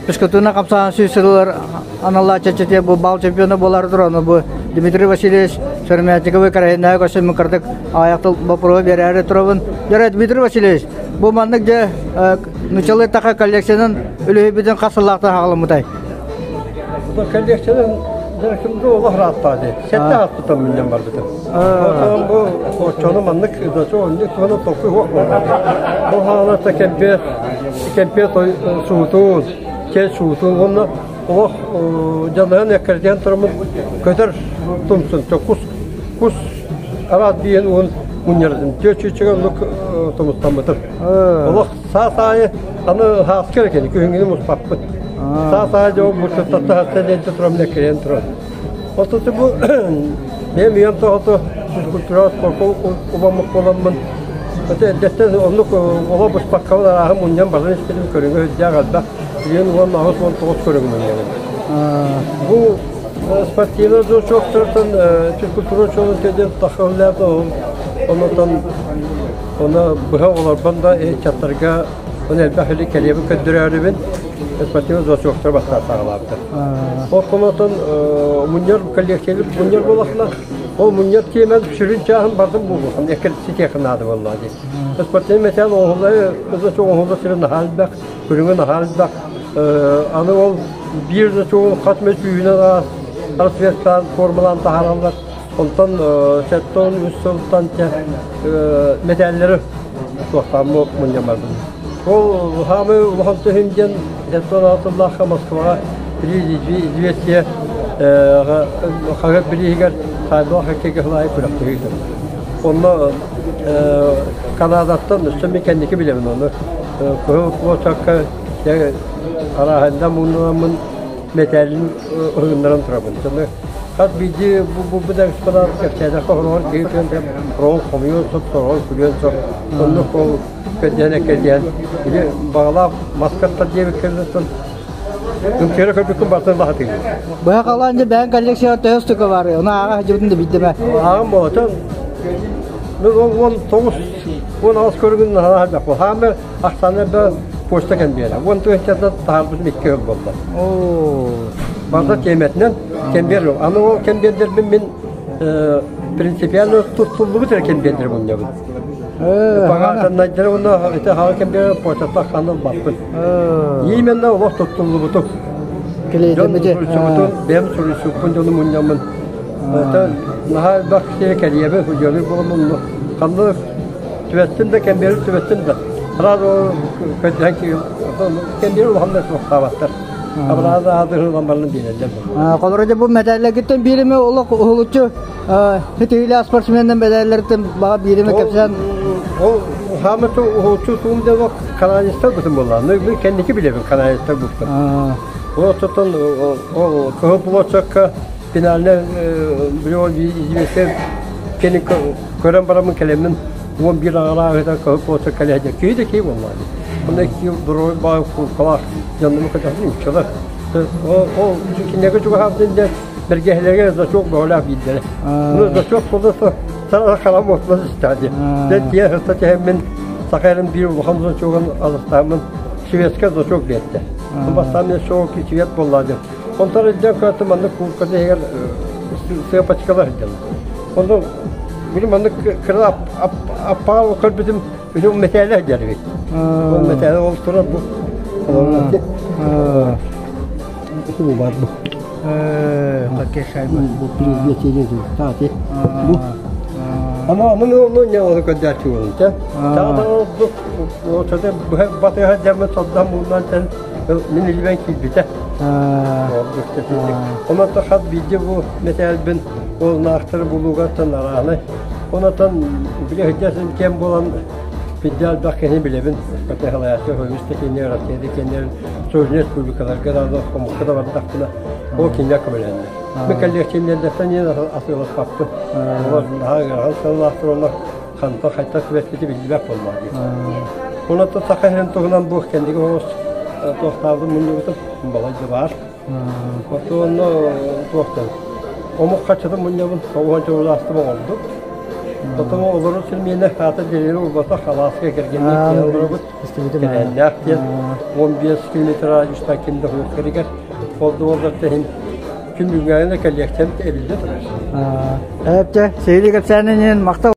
Физкультурнай хамсааһын сүүс сылыгар аналлаах чэпчэтиэ бу бал чемпиона буолар туран бу Дмитрий Васильевич Сыромятниковы Караһиннаах өссө мыкырдык аҕыйах тыл боппуруоһу биэрээри турабын. Дьэ, Дмитрий Васильевич, бу маннык дьэ нучалыы таха коллекциянан үлүһүйбүтүн хас сыллаахтан хаҕаламмытай? Бу коллекциянан дьэ олох ырааттаа дии. Сэттэ аспытым миннен барбытым. Оттон бу оччону маннык ызачы оннук туһунан толкуй суох буолла. Бу хаалата кэмпиэт кэмпиэт суутун, чэй суутун уонна олох дьаныһан эккирэтиһэн тураммын көтөр тумсун, кус кус араас биэһин уон мунньарытым. Түөрт чүүччэгэ оннук тумустаммытым. Олох саас аайы аны сааскы эрэ кини күһүҥҥүнү муспаппыт. Саас аайы дьон мустаттата хатта диэн турам эккириэн туран. Отут бу бэйэм үйэм тоҕото физкультура спорка убаммыт буоламмын это эрдэттэн оннук олох быспаккабын арааһы мунньан баран испитим көрүҥэ үрдээх элбэх билигин 18-19 көрүҥ мунньабын. Бу спортивный значоктартан физкультура учуонун кэдиэн таххаллаат онотон оны быһа олорбон да ыччаттарга оны элбэх или кэлиэбин көрдөрөөрүбүн спортивный значоктар бастаан саҕалаабытым. Ол конотон мунньар коллекциялык мунньар буолахна ол мунньар тиэмэн сүрүн чааһын бардым буолуохам эккер ситиэхин наада буолла дии. Спортивный металл оҥоһуллар значок оҥоһуллар сирин наһаа элбэх, көрүҥэ наһаа элбэх. Аны ол биир значогун хас эмэ сүүһүнэн расцветкаан формалаан таһаараллар. Онтон 73 сылтан мэтээллэри туохтааммы мунньаммардым. Ол хаамыы улахан түһүм диэн 76 сыллаахха Москваҕа Известия хаһыат бирииһигэр Хайдах хоккейга сылаайы күрэхтэһии ыытыллар. Онно Канадаттан өссө мин кэнники билэбин ону Кыһыл площадка арааһында муҥнанаммын мэтээлин ыһыгыннаран турабын. Хас биирдии бу бу да экспонат кэпсээтэххэ хороҕор киһи тыын хороҕор хомуйуон сөп, сороҕор күлүөн сөп. Оннук ол кэрдиһэн эккирдиһэн или баҕалаах маскаттар диэбиккэ Үҥкүөрэ көрбүккүн барытын баһатыгын. Быһа халаан дьэ бэйэҥ коллекцияҕа төһө штука баарый? Ону ааҕа сылдьыбытын да билдим ээ. Ааҕым болотон. Ну, 19, 18 көрүгүн наһаа элбэх. Хаамыр ахсааны элбэх почта кэмбиэрэ. Уон тыһыынчаттан таһаарбытым икки ыл буолла. Барыта тиэмэтинэн кэмбиэр. Аны ол кэмбиэрдэрбин мин принципиально туттуллубут эрэ кэмбиэрдэри мунньабын. Багаатаннайдары уонна ити хаҕа кэмбиэр почтаттан ханна ылбаппын. Именно олох туттуллубутум. Дьон суруйсубутун, бэйэм суруйсуппун дьону мунньаммын. Наһаа элбэх киһи кэлиэбин, худьуолуй буоламмын, ханна түбэттим да, кэмбиэри түбэттим да. Сразу көрдөһөн кэмбиэри улаханнык суохтаабаттар. Абыраады аадырылан баран биэрэллэр. Холобура дьэ бу мэтээллэргиттэн биир эмэ олох уһулуччу ситиһиилээх спортсменнар мэтээллэриттэн баҕа биир эмэ кэпсээн Ол хаамыты уһулуччу туум диэн канадецтар бутун буолла. Ну, кэнники билэбин канадецтар буттар. Ол отутан ол кыһыл площадка финальный известие кени көрөн бараммын кэлэммин 11 аҕалааҕыта кыһыл площадка кэлээдэ киһи да киһи буолла. Онно киһи дорогой баай кулкалаах дьоннору көтөхтүн уччалар. Ол кинилэргэ чугаһаабытын диэн бэргэһэлэргэ значок бөҕөлөөх биирдэрэ. Ну значок солдата сара харам буолбат истээди. Дэн тиэ сыта түһэммин саха эрин биир улахан значогун алыстааммын шведскэй значок биэрдэ. Бастаан мен шоу свет буолла диэн. Онтон илдьэн көртүм маннык куурката иһигэр сыапачкалар сылдьаллар. Онно били маннык кыра аппаал көрбүтүм Били мэтээлэ сылдьар эбит. Ол мэтээлэ ол турар бу. Бу бар бу. Хоккей шайба. Бу приветили таати. Бу. Ама аны ну не ол көддәчү болун те. Таа бу отода батыга жамы соддан булдан тен мин илбен киирбитэ. Онон хат биирдэ бу мэтээлбин ол наахтары булуугаттан арааны Онотон били сылдьар кэм буолан пидде элбэх киһини билэбин. Патехалаятка көмүс да кинилэр, Россия да кинилэр, Союзный республикаларга да омукка да бардахпына, ол кинилэр көмөлөһөннөр. Мин коллекционердартан иэн атыыласпаппын. Олор наһаа ыарахан сыаллаахтар уонна хантан хайтан түбэспити биллибэт буоллаҕа дии. Онон саха сирин туһунан бу кэнники оҕус туохтаабытын мунньубутум балайда баар. Онно туохтан омук хаччатын мунньабын, тоҕуһан чугулаастым оҥордум. Потом олорор сирмиэнэ аата дьиэлэри уурбатах алааска кэргэнниир диэн олоробут. Кэлээннээх диэн 15 километр радиустаах ким да суох кэригэр. Ол да буоллар иһин күн бүгүҥҥэ кэллиэхтэн эбиллэ турар. Эпчэ, сиһилии кэпсээнин иһин махтал.